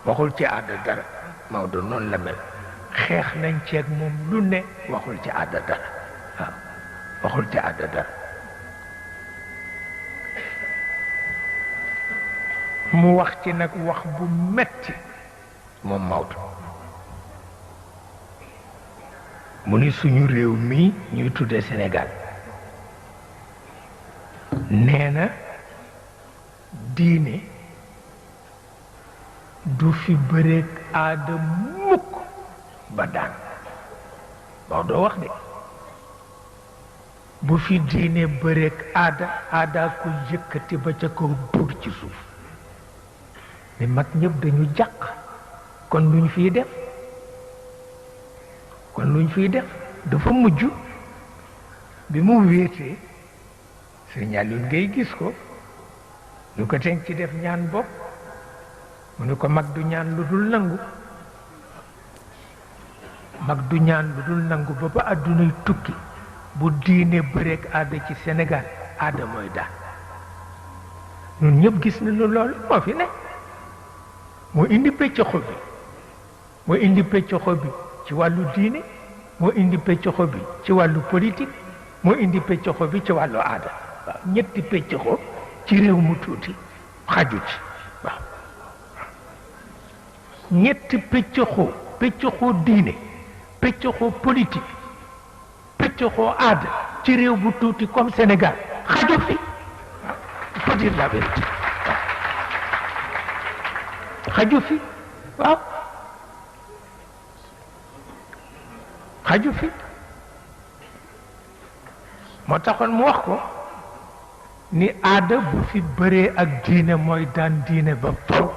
waxul ci aada dara. Maodo noonu la mel xeex nañ ceeg moom lu ne waxul ci aada dara waaw waxul ci aada dara. mu wax ci nag wax bu metti moom Maodo mu ni suñu réew mii ñuy tudde Sénégal nee na diine du fi bëreeg aada mukk ba daan Maodo wax de bu fi diine bëreeg aada ko yëkkati ba ca kaw dóor ci suuf ni mag ñëpp dañu jàq kon luñ fiy def dafa mujj bi mu wéetee Sëriñ Aliou ngay gis ko lu ko teg ci def ñaan bopp mu ne ko mag du ñaan lu dul nangu ba ba àddunay tukki bu diine bëreek aada ci Sénégal aada mooy daan ñun ñëpp gis nañu loolu moo fi ne moo indi pëccoxo bi ci wàllu diine moo indi pëccoxo bi ci wàllu politique moo indi pëccoxo bi ci wàllu aada waaw ñetti pëccoxo ci réew mu tuuti xaju ci waaw ñetti pëccoxoo diine pëccoxoo politique pëccoxoo aada ci réew bu tuuti comme Sénégal xaju fi waaw il faut dire la vérité xaju fi waaw xaju fi moo taxoon mu wax ko ni aada bu fi bëree ak diine mooy daan diine ba faw